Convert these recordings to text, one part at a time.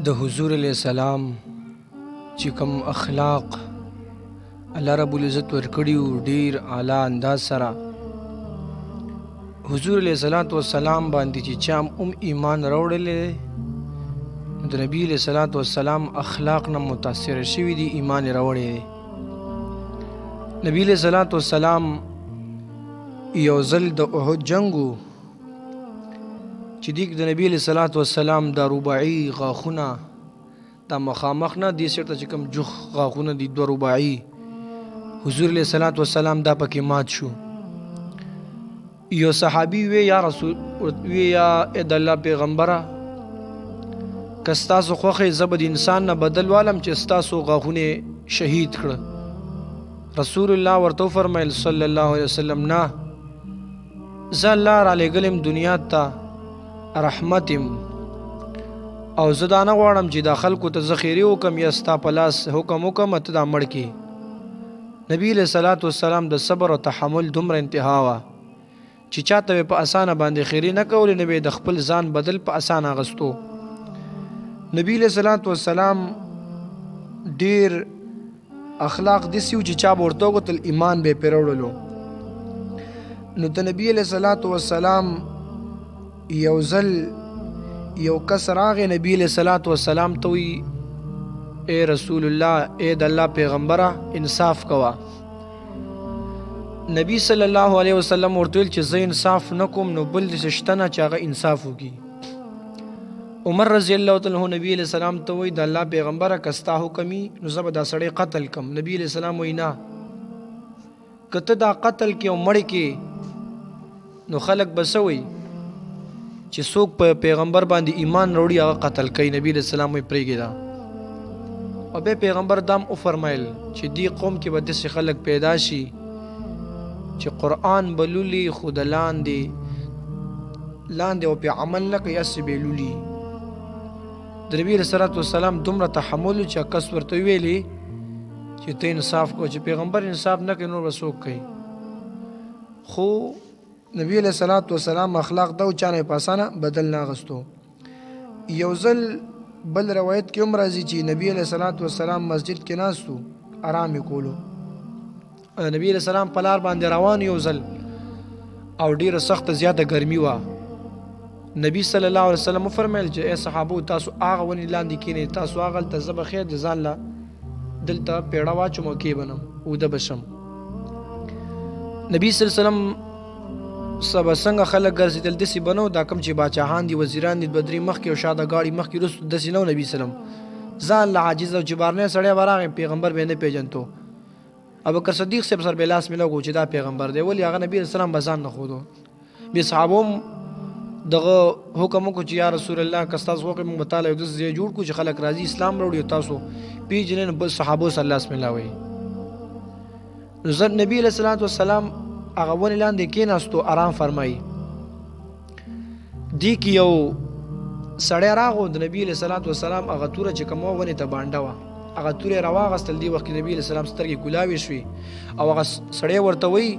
د حضور علیه السلام چې کوم اخلاق الله رب العزت ورکړي ډیر اعلی انداز سره حضور علیه الصلاۃ والسلام باندې چې چام ام ایمان راوړل، د نبی علیه الصلاۃ والسلام اخلاق نه متاثر شوی دي، ایمان راوړی دی. نبی علیه الصلاۃ والسلام یو ځل د احد جنگو چې دیک د نبی علیه الصلاۃ والسلام د رباعي غاښونه، دا مخامخ نه دي سرته چې کوم جوخ غاښونه دي، دوه رباعي، حضور علیه الصلاۃ والسلام دا پکې مات شو. یو صحابي وی یا رسول وی یا د الله پیغمبره، که ستاسو خوښه زه به د انسان نه بدل والم چې ستاسو غاښونه شهید کړه. رسول الله ورته فرمایل صلی الله علیه وسلم، نه، زه الله را لېږلم دنیا ته رحمت یم او زه دا نه غواړم چې دا خلکو ته زه خیرې وکم یا ستا په لاس حکم وکم ته دا مړ کې. نبی علیه الصلاة والسلام د صبر او تحمل دومره انتها وه چې چاته به په اسانه باندې خیرې نه کولې، نه به د خپل ځان بدل په اسانه اخیستو. نبی علیه الصلاة والسلام ډیر اخلاق داسې وو چې چا به ورته وکتل ایمان به یې پرې راوړلو. نو د نبی علیه الصلاة والسلام یو ځل یو کس راغی نبی علیه الصلاة والسلام ته وی، اے رسول الله، اے د الله پیغمبره، انصاف کوه. نبی صلی الله علیه وسلم ورته ویل چې زه انصاف نه کوم نو بل داسې شته نه چې هغه انصاف وکړي. عمر رضی الله تعالی عنہ نبی علیہ السلام ته وای، د الله پیغمبره، که ستا حکم وي نو زه به دا سړی قتل کم. نبی علیہ السلام وای، نه، که ته دا قتل کې او مړ کې نو خلک به څه وایي چې څوک په پیغمبر باندې ایمان وروړي هغه قتل کوي. نبی علیہ السلام وایي پرېږدي دا. او بیا پیغمبر دام وفرمایل چې دی قوم کې به داسې خلک پیدا شي چې قرآن به لولي خو د لاندې لاندې او په عمل نه کوي، هسې به یې لولي. د نبي علیه الصلاة والسلام دومره تحمل چې کس ورته ویلي چې ته انصاف کوه، چې پیغمبر انصاف نه کوي نور به څوک کوي؟ خو نبی علیه الصلاة والسلام اخلاق دا و چا نه په اسانه بدل نه اخیستو. یو ځل بل روایت کې هم راځي چې نبی علیه الصلاة والسلام مسجد کې ناست و، ارام یې کولو. نبی علیہ السلام په لار باندې روان یو ځل او ډیره سخته زیاته ګرمي وه. نبی صلی الله علیه وسلم وفرمایل چې ای صحابو، تاسو هغه ونې لاندې کینئ، تاسو هغلته، زه به خیر د ځان له دلته پیړه واچوم او کېبنم، اوده به شم. نبی صلی الله علیه وسلم سبا څنګه خلک ګرځېدل، داسې به نه دا کوم چې باچاهان دي، وزیران دي، دوه درې مخکې او شاته ګاډي مخکې وروسته، داسې نه. نبی سلام ځان له عاجز او چې بارنی سړی به راغی پیغمبر به یې نه پېژندو. ابوبکر صدیق صاحب سره به لاس ملاو کو چې دا پیغمبر دی، ولی هغه نبی رسول الله بزان نه خودو. به صحابو دغه حکم وکړو چې یا رسول الله، که تاسو حکم موږ تعالی یو داسې ځای جوړ کړو چې خلک راځي اسلام راوړي او تاسو پیژنئ، نو بل صحابو سره لاس ملاوي. نو زر نبی علیہ الصلوۃ والسلام هغه ونې لاندې کېناستو، آرام فرمایي. دی کې یو سړی راغو، د نبی علیہ الصلوۃ والسلام هغه توره چې کومه ونې ته بانډه وه هغه توره راواغستل. دی وخت کې نبی علیہ السلام سترګې کولاوې شوې او هغه سړی ورته وایي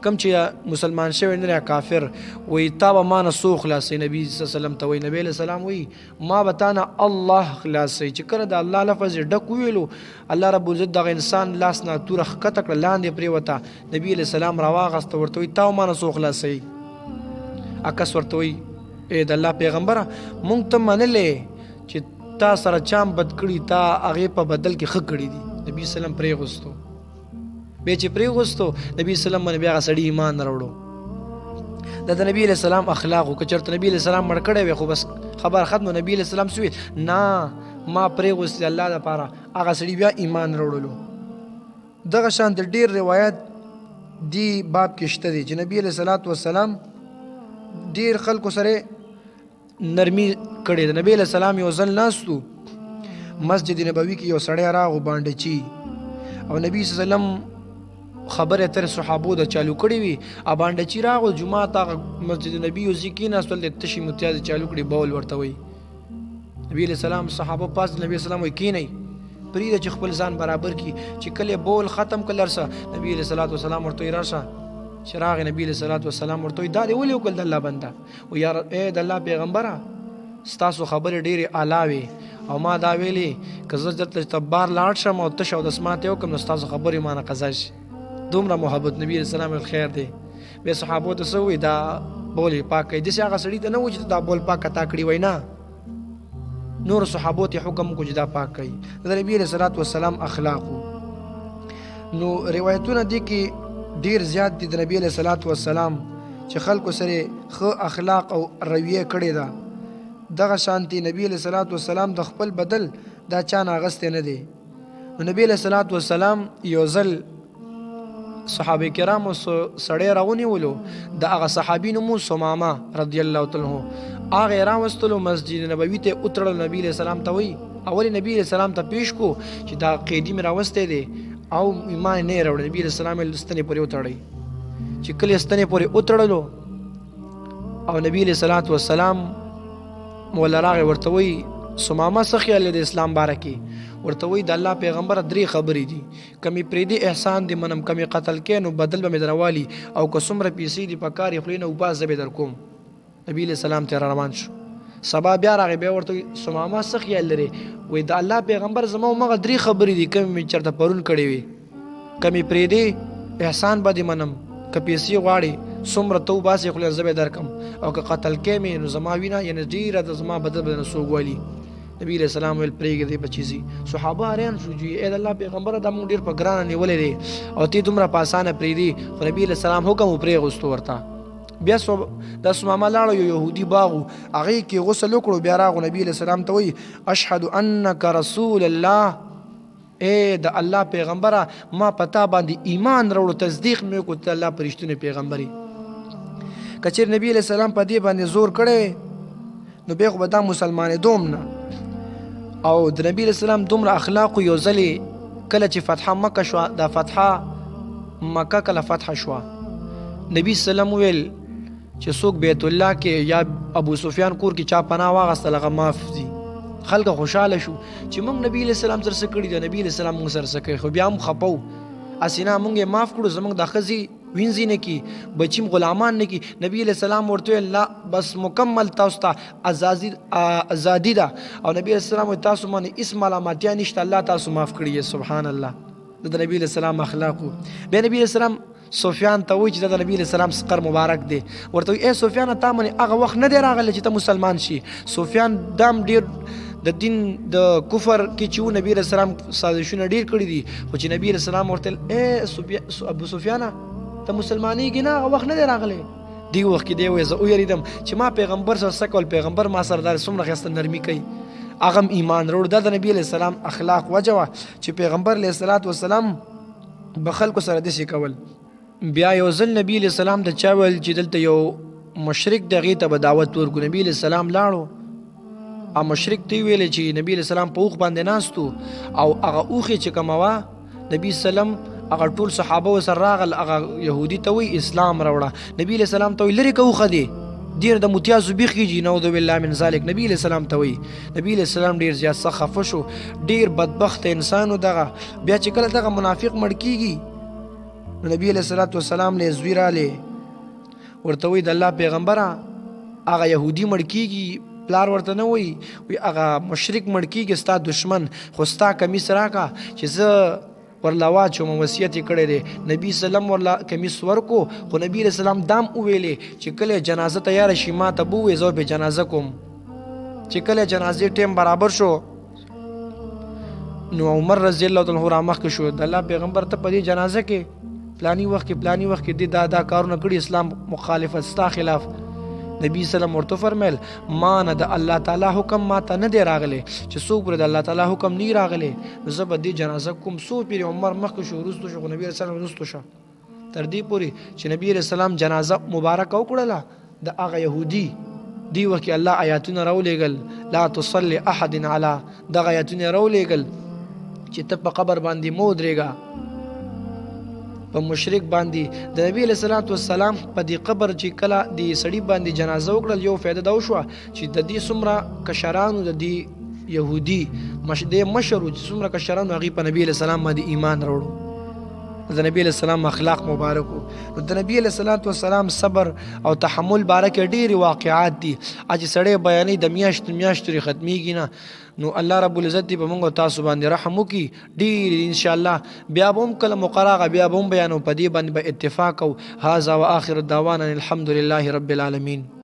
کم چې مسلمان شوی نه کافر، وایي تا به ما نه څو خلاصوي؟ نبی صلی الله علیه وسلم ته وایي. نبی علیہ السلام وایي ما به تا نه الله خلاصوي. چې کله د الله لفظ یې ډک وویلو، الله رب العزت دغه انسان لاس نه توره ښکته کړه، لاندې پرېوته. نبی علیه السلام راواغسته، ورته وایي تا ما نه څو خلاصوي؟ اکس ورته وایي ای د الله پیغمبره، مونږ ته منلې چې تا سره چام بد کړي تا هغې په بدل کې ښه کړي دي. نبی سلام پرېغوستو، بیا چې پرېغوستو نبی سلام باندې بیا هغه سړي ایمان راوړو. دا د نبی علیه السلام اخلاق. که چېرته نبی علیه السلام مړ کړی وی خو بس خبر ختم. نبی علیه السلام څه نه ما پرېغوستې الله دپاره، هغه سړي بیا ایمان راوړلو. دغه شان د ډیر روایت دی باب کې شته دی چې نبی علیه الصلاة والسلام ډیر خلکو سره نرمي کړې ده. نبی علیه السلام یو ځل ناستو مسجد نبوي کې، یو سړی راغو باندې چی او نبی صلی الله علیه وسلم خبره تر صحابو د چالو کړی وي. ا باندې چی راغو جمعه ته مسجد نبی یو ځکه ناستل، د تشي متیاز چالو کړی، بول ورته وي. نبی علیہ السلام صحابه پاس، نبی السلام وی کینی، پریده چې خپل ځان برابر کی. چې کله بول ختم کلر سه، نبی علیہ الصلوۃ والسلام ورته راشه. چې راغی نبی علیہ الصلوۃ والسلام ورته دا دی ولې وکړ؟ د الله بنده او یا اے د الله پیغمبره، ستاسو خبرې ډېرې اعلی وي او ما دا ویلي که زه دلته بار لاړ شم او تش اودس ماتی وکړم نو ستاسو خبرې مانه قضا شي. دومره محبت. نبی علیه السلام ویل خیر دی. بیا صحابو ته څه ووایي؟ دا بول یې پاک کړئ. داسې هغه سړي ته نه و چې دا بول پاک تا کړي وای، نه، نور صحابو ته حکم وکړو چې دا پاک کړئ. د نبی علیه الصلاة والسلام اخلاق. نو روایتونه دي کې ډیر زیات دي د نبی علیه الصلاة والسلام چې خلکو سره ښه اخلاق او رویه کړې ده. دغه شانتي نبی علیه الصلاة والسلام د خپل بدل دا چا نه اغستی نه دی. نو نبی علیه الصلاة والسلام یو ځل صحابه کرامو سړی راونیولو، د هغه صحابي نوم ثمامه رضی الله تعالی عنه، هغه راوستلو مسجد نبوي ته وتړل. نبی علیه السلام ته وایي، اول نبی علیه السلام ته پیش کو چې دا قیدی مې راوستی دی او ایمان نه راوړ. نبی علیه السلام یې ستنې پورې وتړی. چې کله ستنې پورې وتړلو او نبی علیه الصلاة والسلام مولا راغی ورته وایي ثمامه څه خیال د اسلام باره کې؟ ورته وایي د الله پیغمبر درې خبرې دي، که مې پرېږدې احسان دې منم، که مې قتل کې نو بدل به مې دروالي، او که څومره پیسې دي په کار یې خولې نه وباسه زه به درکوم. نبی علیه السلام ته روان شو. سبا بیا راغی، بیا ورته وایي ثمامه څه خیال لرې؟ وایي د الله پیغمبر زما هماغه درې خبرې دي کومې مې چېرته پرون کړې وې، که مې پرېږدې احسان به دې منم، که پیسې غواړې څومره ته وباسې خولې زه به درکم، او که قتل کې مې نو زما وینه یعنې ډېره د زما بدل به نه څوک والي. نبی علیه السلام ویل پرېږدې دی بچی ځي. صحابه حیران شو چې ای د الله پیغمبره دا موږ ډېر په ګرانه نیولی دی او ته دومره په اسانه پرېږدي. خو نبی علیه السلام حکم وپرېغوستو ورته. بیا دا ثمامه لاړو یو یهودي باغ و، هغې کې غسل وکړو. بیا راغو نبی علیه السلام ته وایي اشهد انک رسول الله، ای د الله پیغمبره ما په تا باندې ایمان راوړو، تصدیق مې وکړو ته الله په رښتونی پیغمبر یې. که چېرې نبی علیه السلام په دې باندې زور کړی نو بیا خو به دا مسلمانېدو هم نه. او د نبی علیه السلام دومره اخلاقو یو ځلې کله چې فتحه مکه شوه، دا فتحه مکه کله فتحه شوه، نبی سلام ویل چې څوک بیت الله کې یا ابو سفیان کور کې چا پناه واغستل هغه معاف دي. خلک خوشاله شو چې موږ نبی علیه السلام سره څه کړي دي، نبی علیه السلام موږ سره څه کوي. خو بیا هم خپه وو، هسې نه موږ یې معاف کړو زموږ د ښځې وینځي نه کی، بچیم غلامان نه کی. نبی علیه السلام ورته ویل لا بس مکمل تاسو ته ازادي ده. او نبی علیه السلام تاسو باندې هیڅ ملامتیا نشته، الله تاسو معاف کړي. سبحان الله، د نبی علیه السلام اخلاق. بیا نبی علیه السلام سفیان ته وایي چې دا د نبی علیه السلام سقر مبارک دی. ورته وایي ای سفیانه تا منې هغه وخت نه دی راغلی چې ته مسلمان شي. سفیان دام ډیر د دین د کفر کې چې نبی علیه السلام سازشونه ډیر کړي دي، خو چې نبی علیه السلام ورته ای ابو سفیانه ته مسلمانېږي نه، هغه وخت نه دی راغلی. دی وخت کې دی وایي زه ویرېدم چې ما پیغمبر سره څه کول، پیغمبر ما سره داسې څومره ښایسته نرمي کوي، هغه هم ایمان راوړ. دا د نبی علیه السلام اخلاق وجه وه چې پیغمبر علیه الصلاة والسلام به خلکو سره داسې کول. بیا یو ځل نبی علیه السلام ته چا ویل چې دلته یو مشرک دی هغې ته به دعوت ورکړو. نبی علیه السلام لاړو او مشرک ته یې ویلې چې نبی علیه السلام په اوښ باندې ناست او هغه اوښ یې چې کومه وه نبی سلام هغه ټول صحابه سره راغل، هغه يهودي ته وی اسلام راوړه. نبی علیه السلام ته وی لرې که اوښه دی ډیر د متیازو بیخ کیږي، نعوذ بالله من ذلک. نبی علیه السلام ته وی نبی علیه السلام ډیر زیات سخت خفه شو، ډیر بدبخت انسانو دغه. بیا چې کله دغه منافق مړ کیږي نو نبی علیه الصلاة والسلام له زوی رالی ورته وی د الله پیغمبره هغه يهودي مړ کیږي، پلار ورته نه وی، وی هغه مشرک مړ کیږي ستا دشمن، خو ستا کمیس راکا چې زه ورله واچوم، وصیت یې کړی دی. نبی سلام ورله کمیس ورکو، خو نبی علیه السلام دام وویلې چې کله جنازه تیاره شي ما ته به ووایې زه به جنازه کوم. چې کله جنازې ټیم برابر شو نو عمر رضی الله تعالی عنہ را مخکې شو، د الله پیغمبر ته په دې جنازه کې پلانی وخت کې پلانی وخت کې دا دا کارونه کړي، اسلام مخالفت ستا خلاف. نبی سلام ورته فرمایل ما نه د الله تعالی حکم ما ته نه دی راغلی، چې څوک پر د الله تعالی حکم نه راغلی نو زه به دې جنازه کوم. څو پیرې عمر مخکې شو وروسته شو، خو نبی علیه السلام وروسته شو تر دې پورې چې نبی علیه السلام جنازه مبارکه وکړله د هغه يهودي. دی وخت کې الله آیاتونه راولېږل، لا تصلي احد علی، دغه آیاتونه راولېږل چې ته په قبر باندې مو ودرېږه په مشرک باندې. د نبی علیه الصلاة والسلام په دې قبر چې کله د سړي باندې جنازه وکړل یو فایده دا وشوه چې د دې څومره کشرانو د دې یهودي د مشر چې څومره کشرانو هغوی په نبی علیه السلام باندې ایمان راوړو. د نبی علیہ السلام اخلاق مبارک نو د نبی علیہ الصلوۃ والسلام صبر او تحمل باره کې ډېری واقعات دي چې سړی بیانې د میاشت میاشتې ختميږي نه. نو الله رب العزت دې په موږ تاسو باندې رحم وکړي. ډېر ان شاء الله بیا به هم کله مقراغه بیا به هم بیانو، په دې باندې به اتفاق او هذا واخر دعوانا الحمدلله رب العالمین.